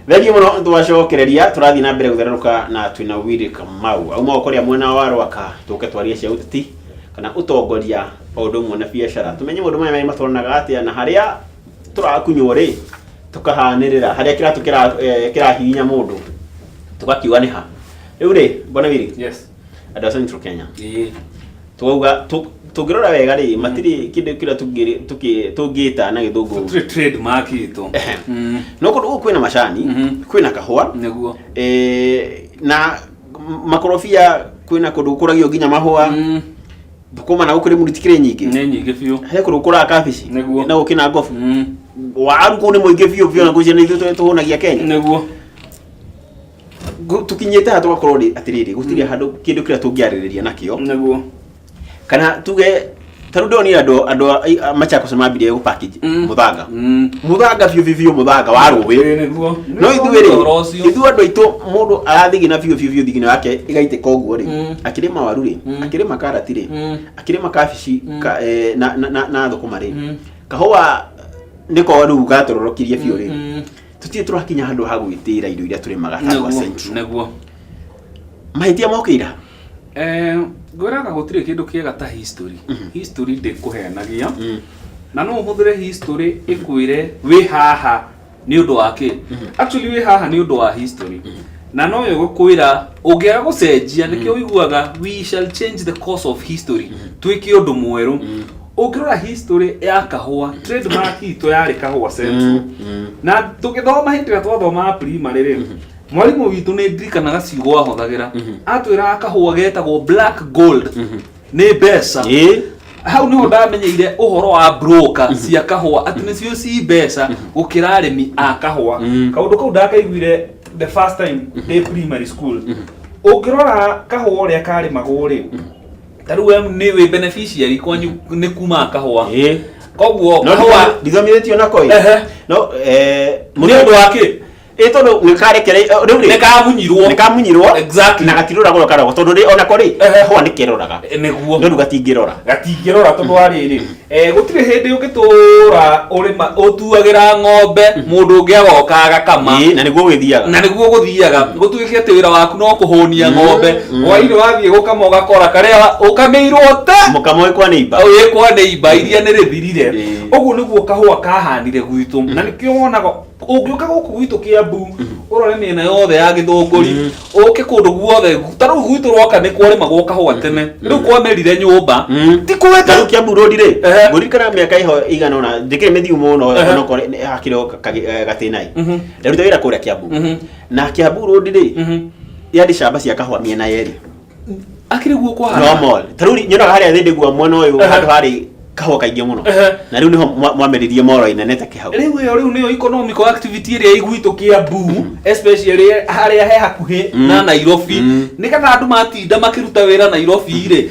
Thengiũ mũno, twacokereria tũrathiĩ na mbere gũthererũka na twĩna Willy Kamau auma o kũrĩa mwena wa Rwaka. Tũke twarie cia ũteti kana ũtongoria o ũndũ ũmwe na biacara, tũmenye maũndũ maya merĩ matwaranaga atĩa, na harĩa tũrakunywo rĩ, tũkahanĩrĩra, harĩa kĩratũ kĩrahihinya mũndũ tũgakiuga nĩ ha. Rĩu rĩ, bwana Willy, andũ a Central Kenya, twauga tũngĩrora wega rĩ, matirĩ kĩndũ kĩrĩa tũngĩta na Gĩthũngũ Tũtirĩ trademark itũ. No kũndũ gũkũ kwĩna macani, kwĩna kahũa, na makorobia, kwĩna kũndũ gũkũragio nginya mahũa, thũkũma na gũkũ rĩ mũritikĩrĩ nyingĩ. Nĩ nyingĩ biũ. He kũndũ gũkũraga kabici na gũkĩna ngobu. Waru kũu nĩ mũingĩ biũ biũ, na ngũcia nĩ ithuĩ tũhũnagia Kenya. Tũkinyĩte haha tũgakorwo rĩ atĩrĩrĩ, gũtirĩ handũ kĩndũ kĩrĩa tũngĩarĩrĩria nakĩo kana tuge ta rĩu ndonire andũ a Machakos nĩ mambirie gũ package mũthanga, mũthanga biũ biũ biũ, mũthanga wa rũĩ. Nĩguo. No ithuĩ rĩ, Ũhoro ũcio. ithuĩ andũ aitũ, mũndũ arathigina biũ biũ biũ, thigino yake ĩgaitĩka ũguo rĩ, akĩrĩma waru rĩ, akĩrĩma karati rĩ, akĩrĩma kabici na thũkũma rĩ, kahũa nĩko rĩu gatororokirie biũ rĩ, tũtirĩ tũrakinya handũ ha gwĩtĩĩra indo iria tũrĩmaga ta andũ a Central. Mahĩtia mokĩira. Ngwĩraga gũtirĩ kĩndũ kĩega ta history. History ndĩkũhenagia, na no ũhũthĩre history ĩkwĩre wĩ haha nĩ ũndũ wa kĩ. Actually, wĩ haha nĩ ũndũ wa history, na no ĩgũkwĩra ũngĩaga gũcenjia. Nĩkĩo ũiguaga "We shall change the course of history", twĩke ũndũ mwerũ. Ũngĩrora history ya kahũa, trademark itũ yarĩ kahũa Central. Na tũgĩthoma, hĩndĩ ĩrĩa twathomaga primary rĩ, mwarimũ witũ, nĩ ndirikanaga ciugo ahũthagĩra, atwĩraga kahũa getagwo black gold, nĩ mbeca. Hau niho ndamenyeire ũhoro wa broker cia kahũa, atĩ nĩcio ci mbeca gũkĩra arĩmi a kahũa. Kaũndũ kau ndakaiguire the first time ndĩ primary school. Ũngĩrora kahũa ũrĩa karĩmagwo rĩ, ta rĩu we nĩ wĩ beneficiary, kwanyu nĩ kuma kahũa. Koguo No kahũa ndithomithĩtio nako ĩ. No nĩ ũndũ wa kĩ? Ĩ, tondũ nĩ karekere rĩu rĩ, nĩ kamunyirwo. Nĩ kamunyirwo. Na gatiroragwo karogwo, tondũ rĩ, onako rĩ, kahũa nĩ keroraga. No rĩu gatingĩrora. Gatingĩrora tondũ wa rĩrĩ, gũtirĩ hĩndĩ ũngĩtũra ũrĩma ũtuagĩra ng'ombe, mũndũ ũngĩ agoka agakama. Ĩ, na nĩguo gwĩthiaga. Na nĩguo gũthiaga, gũtuĩke atĩ wĩra waku no kũhũnia ng'ombe, hwainĩ wathiĩ gũkama ũgakora karĩa ũkamĩirwo te mũkamo wĩ kwa neighbor. Wĩ kwa neighbor, iria nĩ rĩthirire. Ũguo nĩguo kahũa kahanire gwitũ, na nĩkĩo wonaga ũngĩũka gũkũ gwitũ Kĩambu, ũrore mĩena yothe ya Gĩthũngũri, ũke kũndũ guothe, ta rĩu gwitũ Rwaka nĩ kwarĩmagwo kahũa tene, rĩu kwamerire nyũmba ti Ta kwenda. rĩu Kiambu Road rĩ, ngũririkana mĩaka ĩho igana ũna, ndĩkĩrĩ mĩthiu mũno, onokorwo hakĩrĩ o gatĩna ĩ, ndaruta wĩra kũrĩa Kiambu, na Kiambu Road rĩ, yarĩ camba cia kahũa mĩena yerĩ. Akĩrĩ guo kwahana. Normal, ta rĩu nyonaga harĩa thĩ ndĩgua mwena ũyũ, handũ harĩ kahũa kaingĩ mũno, na rĩu nĩho mwameririe moro inene ta kĩhau. Rĩu ĩyo rĩu nĩyo economical activity ĩrĩa ĩ gwitũ Kiambu, especially harĩa he hakuhĩ na Nairobi, nĩgetha andũ matinda makĩruta wĩra Nairobi rĩ,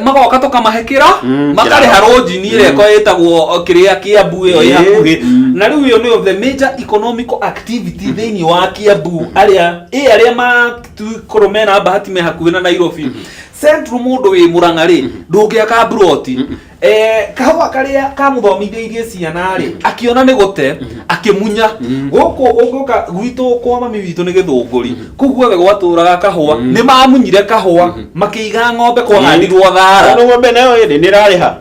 magoka tũkamahe kĩra, makarĩha kĩraro. Rũnjini ĩrĩa ĩko ĩtagwo kĩrĩa Kiambu ĩyo ĩ hakuhĩ. Na rĩu ĩyo nĩyo the major economical activity thĩinĩ wa Kiambu, arĩa ĩ arĩa makorwo mena bahati me hakuhĩ na Nairobi Central. Mũndũ wĩ Mũrang'a rĩ, ndũngĩaka mburoti. Kahũa karĩa kamũthomithĩirie ciana rĩ, akĩona nĩ gũte, akĩmunya gũkũ. Ũngĩũka gwitũ kwa mami witũ nĩ Gĩthũngũri, kũu guothe gwatũraga kahũa, nĩ mamunyire kahũa, makĩiga ng'ombe, kwahandirwo thara. Tondũ ng'ombe nayo ĩrĩ nĩ ĩrarĩha.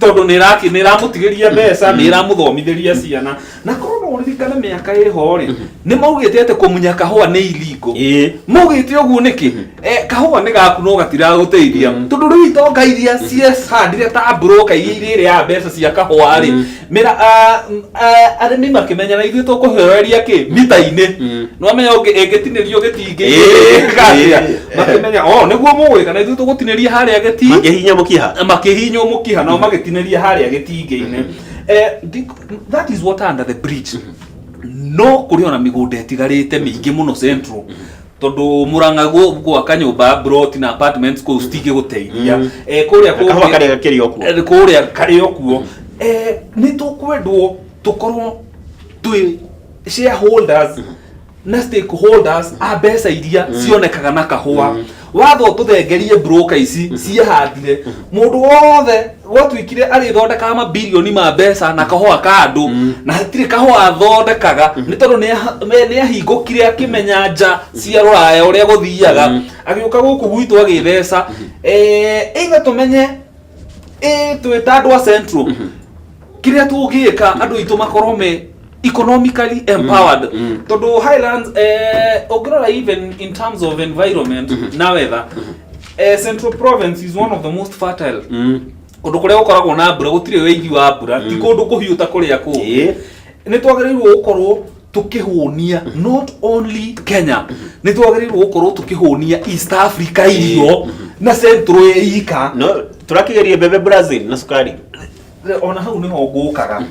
Tondũ nĩ ĩramũtigĩria mbeca, nĩ ĩramũthomithĩria ciana. Na korwo no ũririkane mĩaka ĩho rĩ, nĩ maugĩte atĩ kũmunya kahũa nĩ illegal. Maugĩte ũguo nĩkĩ? Kahũa nĩ gaku no gatiragũteithia, tondũ rĩu itonga iria ciecandire ta broker iria irĩrĩaga mbeca cia kahũa rĩ, mĩra arĩmi makĩmenya na ithuĩ tũkũhoreria kĩ mita-inĩ, nĩwamenya ĩngĩtinĩrio gĩtingĩ ĩkatia. Makĩmenya o nĩguo mũgwĩka, na ithuĩ tũgũtinĩria harĩa gĩti Makĩhihinya mũkiha. Makĩhihinywo mũkiha, nao magĩtinĩria harĩa gĩtingĩ-inĩ. That is water under the bridge. No kũrĩ ona mĩgũnda ĩtigarĩte mĩingĩ mũno Central, tondũ Mũrang'a gwaka nyũmba plot na apartments kũu citingĩgũteithia. Kũrĩa Kahũa karĩa gakĩrĩ o kuo. Kũrĩa karĩ o kuo. Nĩ tũkwendwo tũkorwo twĩ shareholders na stakeholders a mbeca iria cionekaga na kahũa. Watho ũtũthengerie broker ici ciĩhandire. Mũndũ wothe gwatuĩkire arĩthondekaga mabirioni ma mbeca na kahũa ka andũ, na hatirĩ kahũa athondekaga nĩ tondũ nĩahingũkire akĩmenya nja cia rũraya ũrĩa gũthiaga, agĩũka gũkũ gwitũ agĩtheca. Either tũmenye twĩ ta andũ a Central kĩrĩa tũngĩka andũ aitũ makorwo me economically empowered, tondũ Highlands, ũngĩrora even in terms of environment na weather, Central Province is one of the most fertile, kũndũ kũrĩa gũkoragwo na mbura, gũtirĩ wĩigi wa mbura, ti kũndũ kũhiũ ta kũrĩa kũngĩ. Nĩ twagĩrĩirwo gũkorwo tũkĩhũnia not only Kenya, nĩ twagĩrĩirwo gũkorwo tũkĩhũnia East Africa irio na Central ĩ ika. No tũrakĩgeria mbembe Brazil na cukari. Ona hau niho ngũkaga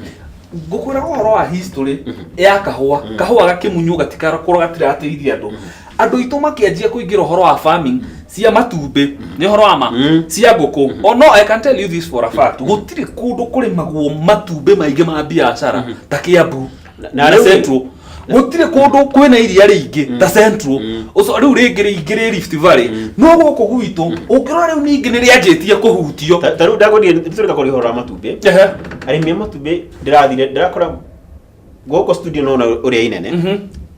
ngũkwĩra ũhoro wa history ya kahũa. Kahũa gakĩmunywo gatikakorwo gatirateithia andũ. Andũ aitũ makĩanjia kũingĩra ũhoro wa farming cia matumbĩ, nĩ ũhoro wa ma cia ngũkũ. Oh no, I can tell you this for a fact, gũtirĩ kũndũ kũrĩmagwo matumbĩ maingĩ ma biacara ta Kiambu na na Central. Gũtirĩ kũndũ kwĩna iria rĩingĩ ta Central. Ũcio rĩu rĩngĩ rĩingĩ rĩ Rift Valley, no gũkũ gwitũ ũngĩrora rĩu ningĩ nĩ rĩanjĩtie kũhutio. Ta rĩu ndagũthiĩ tũrĩka kũrĩ ũhoro wa matumbĩ. Arĩmi a matumbĩ, ndĩrathire ndĩrakora gũkũ studio nona ũrĩa inene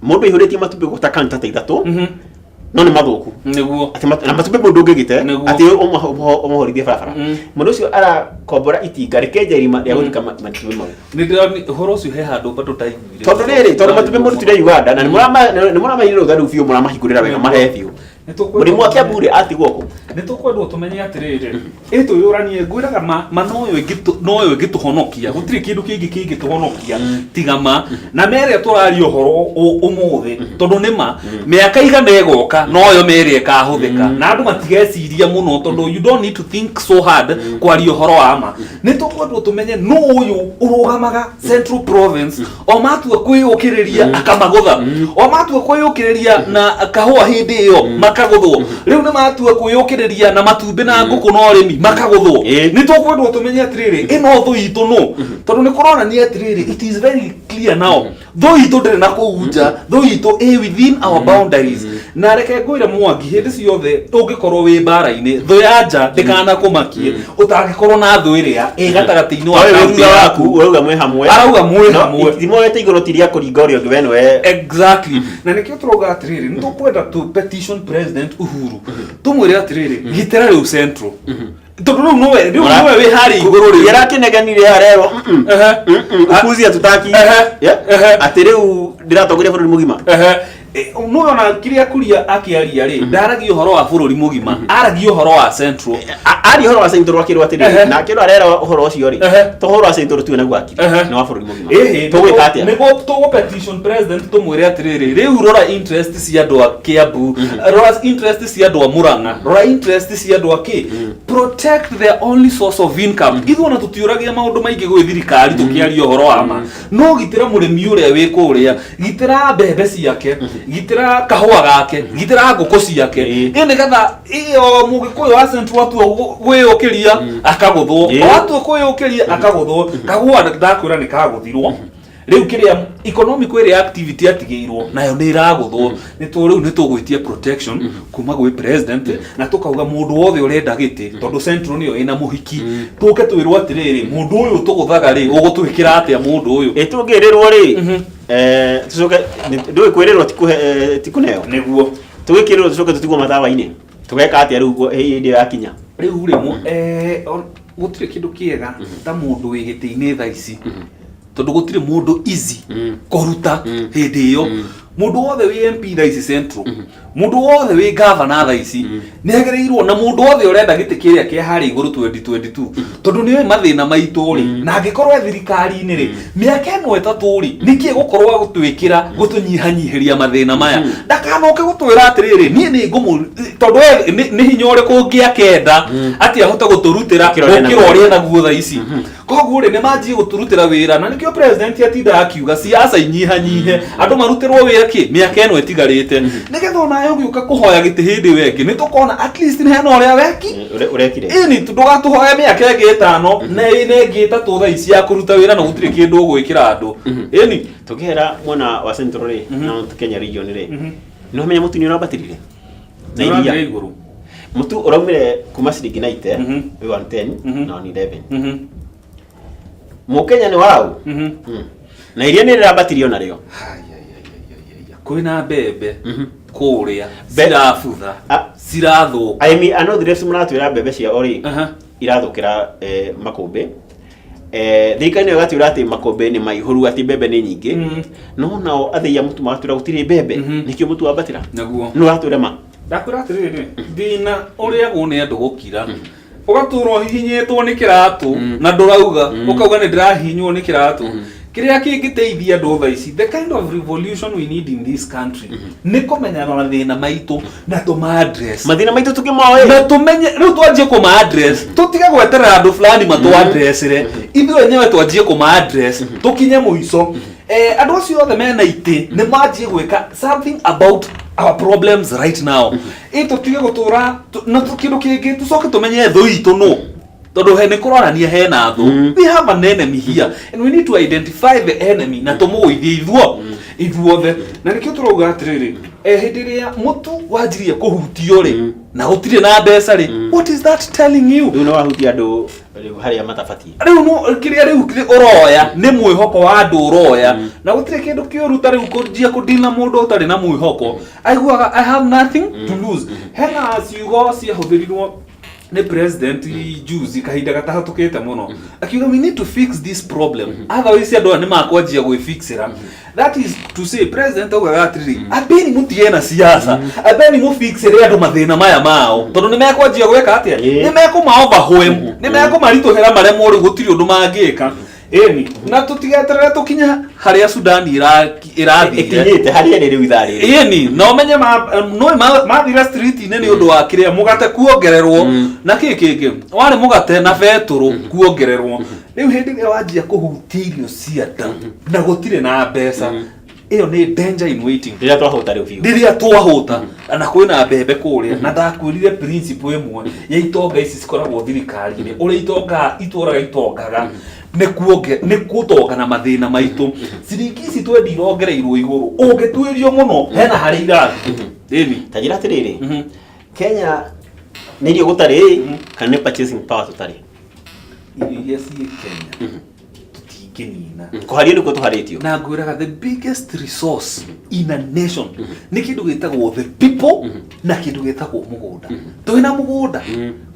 mũndũ aihũrĩtie matumbĩ gũta kanta ta 3, no nĩ mathũku. Atĩ na matumbĩ mũndũ ũngĩgĩte atĩ ũmũhorithie barabara. Mũndũ ũcio arakombora itinga rĩkenja irima rĩa gũthika matumbĩ mau. Nĩ ndĩrona ũhoro ũcio he handũ bado ndaiguire. Tondũ rĩrĩ, tondũ matumbĩ mũrutire Uganda na nĩ mũramaigĩrĩra rũtha rĩu biũ, mũramahingũrĩra wega mahe biũ. Mũrimũ wa Kiambu rĩ atigwo kũ? Nĩ tũkwendwo tũmenye atĩrĩrĩ, ĩ twĩyũranie, ngwĩraga ma noyo noyo ĩngĩtũhonokia. Gũtirĩ kĩndũ kĩngĩ kĩngĩtũhonokia tiga ma na merĩa tũraria ũhoro ũmũthĩ, tondũ nĩ ma mĩaka igana ĩgoka noyo merĩa ĩkahũthĩka na andũ matigeciria mũno, tondũ you don't need to think so hard kwaria ũhoro wa ma. Nĩ tũkwendwo tũmenye nũ ũyũ ũrũgamaga Central Province, o matua kwĩyũkĩrĩria akamagũtha, o matua kwĩyũkĩrĩria na kahũa hĩndĩ ĩyo makagũthwo, rĩu nĩ matua kwĩyũkĩrĩria na matumbĩ na ngũkũ na ũrĩmi makagũthwo. Nĩ tũkwendwo tũmenye atĩrĩrĩ, ĩno thũ itũ nũ? Tondũ nĩ kũronania atĩrĩrĩ, it is very clear now, thũ itũ ndĩrĩ na kũu nja, thũ itũ ĩ within our boundaries. Na reke ngwĩre Mwangi, hĩndĩ ciothe ũngĩkorwo wĩ mbara-inĩ, thũ ya nja ndĩkanakũmakie ũtangĩkorwo na thũ ĩrĩa ĩ gatagatĩ-inĩ wa Oyo kaunti thutha waku yaku. ũrauga mwĩ hamwe. Arauga mwĩ No, hamwe. itimoete igũrũ ti rĩa kũringa ũrĩa ũngĩ, we nĩwe. Exactly, na nĩkĩo tũrauga atĩrĩrĩ, nĩ tũkwenda tu petition President Uhuru, tũmwĩre atĩrĩrĩ, gitĩra rĩu Central, tondũ rĩu nĩwe rĩu nĩwe wĩ harĩa igũrũ rĩu. Yarakineganire arerwo, "Upuzi hatutaki." Atĩ rĩu ndĩratongoria bũrũri mũgima. Nĩwe ona kĩrĩa Kuria akĩaria rĩ, ndaragia ũhoro wa bũrũri mũgima, aragia ũhoro wa Central. Aria ũhoro wa Central akĩrwo atĩrĩrĩ, na akĩrwo arera ũhoro ũcio rĩ, to ũhoro wa Central tuwe naguo akiri nĩ wa bũrũri mũgima. Tũgwĩka atĩa? Nĩguo tũgũ petition president tũmwĩre atĩrĩrĩ, rĩu rora interest cia andũ a Kiambu, rora interest cia andũ a Murang'a, rora interest cia andũ a kĩ, protect their only source of income. Ithuĩ ona tũtiũragia maũndũ maingĩ gwĩ thirikari, tũkĩaria ũhoro wa ma, no gitĩra mũrĩmi ũrĩa wĩ kũrĩa, gitĩra mbembe ciake, gitĩra kahũa gake, gitĩra ngũkũ ciake. Ĩ nĩgetha ĩ o mũgĩkũyũ wa Central atua gwĩyũkĩria akagũthwo, o atua kwĩyũkĩria akagũthwo. Kahũa ndakwĩra nĩ kagũthirwo rĩu, kĩrĩa economic ĩrĩa activity atigĩirwo nayo nĩ ĩragũthwo. Nĩ tũ rĩu nĩ tũgwĩtia protection kuma gwĩ president, na tũkauga mũndũ wothe ũrenda gĩtĩ, tondũ Central nĩyo ĩna mũhiki, tũke twĩrwo atĩrĩrĩ, mũndũ ũyũ tũgũthaga rĩ, ũgũtwĩkĩra atĩa mũndũ ũyũ? Ĩ tũngĩrĩrwo rĩ, tũcoke ndũĩ kwĩrĩrwo ti ti kũneo. Nĩguo. Tũgĩkĩrĩrwo tũcoke tũtigwo matawa-inĩ, tũgeka atĩa rĩu hĩndĩ ĩyo yakinya? Rĩu rĩ gũtirĩ kĩndũ kĩega ta mũndũ wĩ gĩtĩ-inĩ thaa ici, tondũ gũtirĩ mũndũ easy kũruta hĩndĩ ĩyo. Mũndũ wothe wĩ MP thaa ici Central, mũndũ wothe wĩ gavana thaa ici nĩ agĩrĩirwo, na mũndũ wothe ũrenda gĩtĩ kĩrĩa kĩa harĩa igũrũ 2022, tondũ nĩ oĩ mathĩna maitũ rĩ, na angĩkorwo e thirikari-inĩ rĩ, mĩaka ĩno 3 rĩ, nĩkĩ gũkorwo gũtwĩkĩra gũtũnyihanyihĩria mathĩna maya? Ndakanoke gũtwĩra atĩrĩrĩ, niĩ nĩ ngũmũ, tondũ we nĩ hinya ũrĩkũ ũngĩakenda atĩ ahote gũtũrutĩra gũkĩra ũrĩa gũkĩra naguo. Ũrĩa naguo thaa ici. Koguo rĩ, nĩ manjie gũtũrutĩra wĩra, na nĩkĩo president atindaga akiuga siasa inyihanyihe, andũ marutĩrwo wĩra kĩ mĩaka ĩno ĩtigarĩte, nĩgetha onawe ũgĩũka kũhoya gĩtĩ hĩndĩ ĩyo ĩngĩ nĩ tũkona at least hena ũrĩa weki. Ũrekire. Ĩni ndũgatũhoe mĩaka ĩngĩ 5 na ĩna ĩngĩ 3 thaa ici ya kũruta wĩra na gũtirĩ kĩndũ ũgwĩkĩra andũ, ĩni. Tũkĩhera mwena wa Central rĩ, na Mount Kenya region rĩ, nĩ wamenya mũtu nĩ ũrambatĩrire na iria. Ũrathiĩ igũrũ. Mũtu ũraumire kuma ciringi 90 wĩ 110 na 111. Mũkenya nĩ waũ? Na iria nĩ rĩrambatirio narĩo. Ai, ai, ai, ai, ai, ai. Kwĩna mbembe kũrĩa cirabutha, cirathũka. Arĩmi a North Rift maratwĩra mbembe ciao rĩ irathũkĩra makũmbĩ. Thirikari nayo ĩgatwĩra atĩ makũmbĩ nĩ maihũru, atĩ mbembe nĩ nyingĩ. No nao athĩi a mũtu magatwĩra gũtirĩ mbembe. Nĩkĩo mũtu wambatĩra. Nĩguo. Nĩ ũratwĩra ma? Ndakwĩra atĩrĩrĩ, thĩna ũrĩagwo nĩ andũ gũkira. Ũgatũra ũhihinyĩtwo nĩ kĩratũ na ndũrauga, ũkauga nĩ ndĩrahihinywo nĩ kĩratũ. Kĩrĩa kĩngĩteithia andũ thaa ici, the kind of revolution we need in this country, nĩ kũmenya mathĩna maitũ na tũma address. Mathĩna maitũ tũkĩmoĩ. Na tũmenye rĩu twanjie kũma address, tũtige gweterera andũ fulani matũ addressĩre, ithuĩ enyewe twanjie kũma address tũkinye mũico. Andũ acio othe mena itĩ nĩ manjie gwĩka something about our problems right now. Ĩ tũtige gũtũra na kĩndũ kĩngĩ tũcoke tũmenye thũ itũ nũ, tondũ he nĩ kũronania hena thũ. We have an enemy here and we need to identify the enemy na tũmũgũithie ithuothe. Na nĩkĩo tũrauga atĩrĩrĩ, hĩndĩ ĩrĩa mũtu wanjirie kũhutio rĩ, na gũtirĩ na mbeca rĩ, what is that telling you? Rĩu nĩ wahutia andũ rĩu harĩa matabatiĩ. Rĩu no kĩrĩa rĩu ũroya nĩ mwĩhoko wa andũ ũroya, na gũtirĩ kĩndũ kĩũru ta rĩu kũnjia kũdina mũndũ ũtarĩ na mwĩhoko, aiguaga I have nothing to lose. Hena ciugo ciahũthĩrirwo nĩ president juzi kahinda gatahatũkĩte mũno, akiuga we need to fix this problem, otherwise andũ aya nĩ makwanjia gwĩfixĩra. That is to say, president augaga atĩrĩrĩ, ambeni mũtige na siasa, ambeni mũfixĩre andũ mathĩna maya mao, tondũ nĩ mekwanjia gwĩka atĩa? Nĩ mekũma overwhelm, nĩ mekũmaritũhĩra maremwo, rĩu gũtirĩ ũndũ mangĩka. Ĩni na tũtigeterere tũkinya harĩa Sudan ĩrathire. Ĩkinyĩte harĩa ĩrĩ rĩu ithaa rĩrĩ. Ĩni na ũmenye no mathire street-inĩ nĩ ũndũ wa kĩrĩa mũgate kuongererwo na kĩ kĩngĩ warĩ mũgate na betũrũ kuongererwo. Rĩu hĩndĩ ĩrĩa wanjia kũhutia irio cia nda na gũtirĩ na mbeca, ĩyo nĩ danger in waiting. Rĩrĩa twahũta rĩu biũ. Rĩrĩa twahũta na kwĩna mbembe kũrĩa, na ndakwĩrire principle ĩmwe ya itonga ici cikoragwo thirikari-inĩ, ũrĩa itonga itũraga itongaga nĩ kuonge nĩ gũtonga na mathĩna maitũ. Ciringi ici twendi irongereirwo igũrũ, ũngĩtuĩrio mũno hena harĩa irathiĩ. Ĩni. Ta njĩra atĩrĩrĩ, Kenya nĩ irio gũtarĩ kana nĩ purchasing power tũtarĩ? Irio iria ciĩ Kenya tũtingĩnina. Kũhario nĩkuo tũharĩtio. Na ngwĩraga the biggest resource in a nation nĩ kĩndũ gĩtagwo the people na kĩndũ gĩtagwo mũgũnda. Twĩna mũgũnda,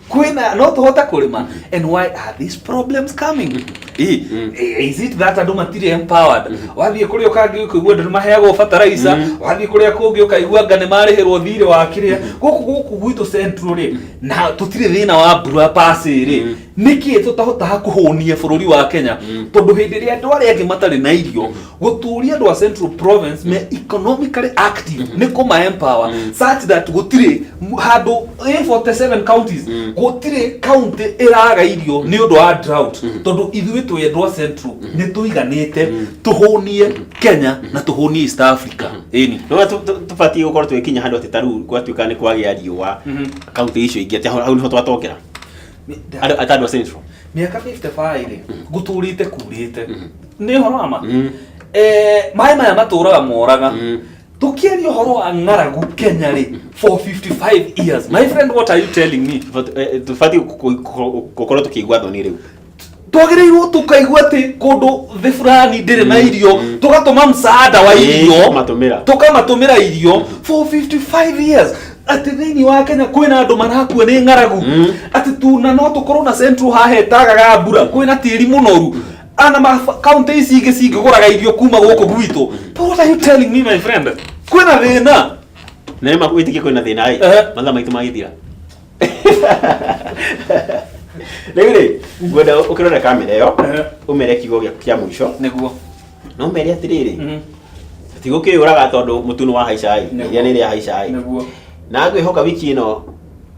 kwĩna no tũhote kũrĩma. And why are these problems coming? Is it that andũ matirĩ empowered? Wathiĩ kũrĩa ũkangĩ ũkaigua andũ nĩ maheagwo fertilizer, wathiĩ kũrĩa kũngĩ ũkaigua anga nĩ marĩhĩrwo thirĩ wa kĩrĩa. Gũkũ gwitũ central rĩ, na tũtirĩ thĩna wa mbura pasi rĩ, nĩkĩ tũtahotaga kũhũnia bũrũri wa Kenya? Tondũ hĩndĩ ĩrĩa andũ arĩa angĩ matarĩ na irio, gũtũria andũ a Central Province me economically active nĩ kũma empower such that gũtirĩ handũ in 47 counties, gũtirĩ county ĩraga irio nĩ ũndũ wa drought, tondũ ithuĩ twĩ andũ a Central nĩ tũiganĩte tũhũnie Kenya na tũhũnie East Africa. Ĩni. No tũbatiĩ gũkorwo twĩkinya handũ atĩ ta rĩu gwatuĩka nĩ kwagĩa riũa kaunti icio ingĩ, atĩ hau nĩho twatongera andũ ata andũ a Central. Mĩaka 55 rĩ, gũtũrĩte kurĩte, nĩ ũhoro wa ma. Maĩ maya matũraga moraga. Tũkĩaria ũhoro wa ng'aragu Kenya rĩ, for 55 years, my friend, what are you telling me? Tũbatiĩ gũkorwo tũkĩigua thoni rĩu. Twagĩrĩirwo tũkaigua atĩ kũndũ thĩ fulani ndĩrĩ na irio, tũgatũma msaada wa irio. Tũkamatũmĩra. Tũkamatũmĩra irio for 55 years, atĩ thĩinĩ wa Kenya kwĩna andũ marakua nĩ ng'aragu, atĩ tuna no tũkorwo na Central haha ĩtagaga mbura, kwĩna tĩri mũnoru, ana ma kaunti ici ingĩ cingĩgũraga irio kuma gũkũ gwitũ. But what are you telling me, my friend? Kwĩna thĩna. Na nĩ wĩtĩkie kwĩna thĩna ĩ. Mathaa maitũ magĩthira rĩu rĩ, ngwenda ũkĩrore kamera ĩyo, ũmere kiugo gĩaku kĩa mũico. Nĩguo. Na ũmere atĩrĩrĩ, tigũkĩyũraga tondũ mũtu nĩ wahaica ĩ, iria nĩ rĩahaica ĩ. Na ngwĩhoka wiki ĩno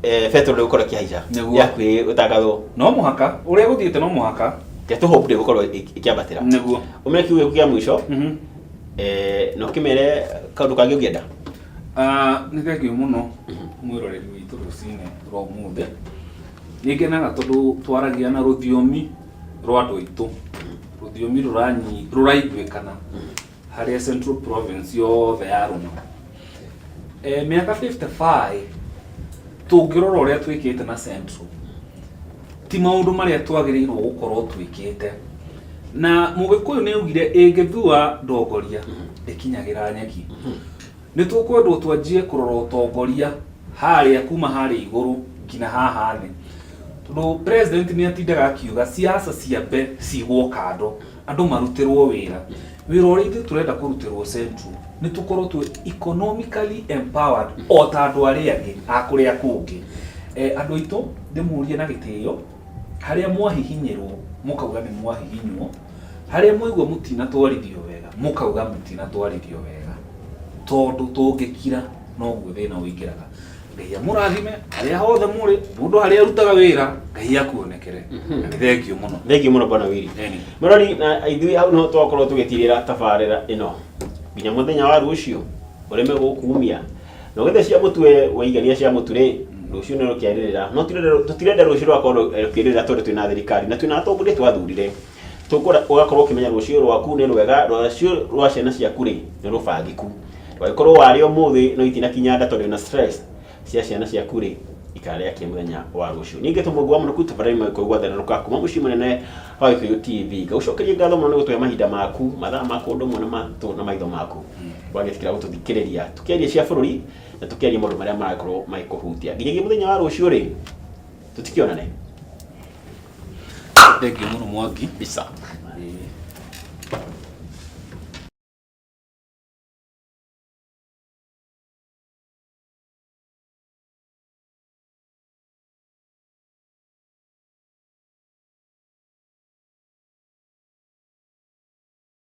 betũrũ ndĩgũkorwo ĩkĩhaica. Yakuhĩ gũtangathwo. No mũhaka, ũrĩa gũthiĩte no mũhaka. Reke tũ hope ndĩgũkorwo ĩkĩambatĩra. Ũmere kiugo gĩaku kĩa mũico, na ũkĩmere kaũndũ kangĩ ũngĩenda. Nĩ thengiũ mũno mwĩroreri witũ rũcinĩ rwa ũmũthĩ. Nĩ ngenaga tondũ twaragia na rũthiomi rwa andũ aitũ, rũthiomi rũraiguĩkana harĩa Central Province yothe yarũma. Mĩaka 55. Tũngĩrora ũrĩa twĩkĩte na Central, ti maũndũ marĩa twagĩrĩirwo gũkorwo twĩkĩte. Na Mũgĩkũyũ nĩ augire ĩngĩthua ndongoria ndĩkinyagĩra nyeki. Nĩ tũkwendwo twanjie kũrora ũtongoria harĩa kuma harĩa igũrũ nginya haha thĩ. Tondũ president nĩ atindaga akiuga siasa ciambe cigwo kando, andũ marutĩrwo wĩra. Wĩra ũrĩa ithuĩ tũrenda kũrutĩrwo Central nĩ tũkorwo twĩ economically empowered o ta andũ arĩa angĩ a kũrĩa kũngĩ. Andũ aitũ ndĩmũrie na gĩtĩo, harĩa mwahihinyĩrwo mũkauga nĩ mwahihinywo, harĩa mwaigua mũtinatwarithio wega mũkauga mũtinatwarithio wega, tondũ tũngĩkira noguo thĩna ũingĩraga. Ngai amũrathime harĩa hothe mũrĩ, mũndũ harĩa arutaga wĩra, Ngai akuonekere. Na nĩ thengiũ mũno. Thengiũ mũno Bwana Willy. Eni. Mũrori, na ithuĩ hau no twakorwo tũgĩtirĩra tabarĩra ĩno nginya mũthenya wa rũciũ ũreme gũkumia na ũgĩthe cia mũtu we waigania cia mũtu rĩ, rũciũ nĩ rũkĩarĩrĩra. No tũtirenda rũciũ rũgakorwo rũkĩrĩrĩra tondũ twĩna thirikari na twĩna atongoria twathurire. Tũkũra ũgakorwo ũkĩmenya rũciũ rwaku nĩ rwega, rũciũ rwa ciana ciaku rĩ nĩ rũbangĩku. Ndũgagĩkorwo warĩa ũmũthĩ no itinakinya nda tondũ wĩna stress cia ciana ciaku rĩ ikarĩa kĩ mũthenya wa rũciũ. Ningĩ tũmũngũ wa mũno tabarĩra ĩmwe gĩkũyũ gwathererũka kuma mũciĩ mũnene wa Gĩkũyũ TV. Ngagũcokeria ngatho mũno nĩ gũtũhe mahinda maku, mathaa maku ũndũ ũmwe na matũ na maitho maku. Wagĩtĩkĩra gũtũthikĩrĩria tũkĩaria cia bũrũri na tũkĩaria maũndũ marĩa marakorwo magĩkũhutia. Nginyagia mũthenya wa rũciũ rĩ, tũtikĩonane. Thengiũ mũno Mwangi. Bisa.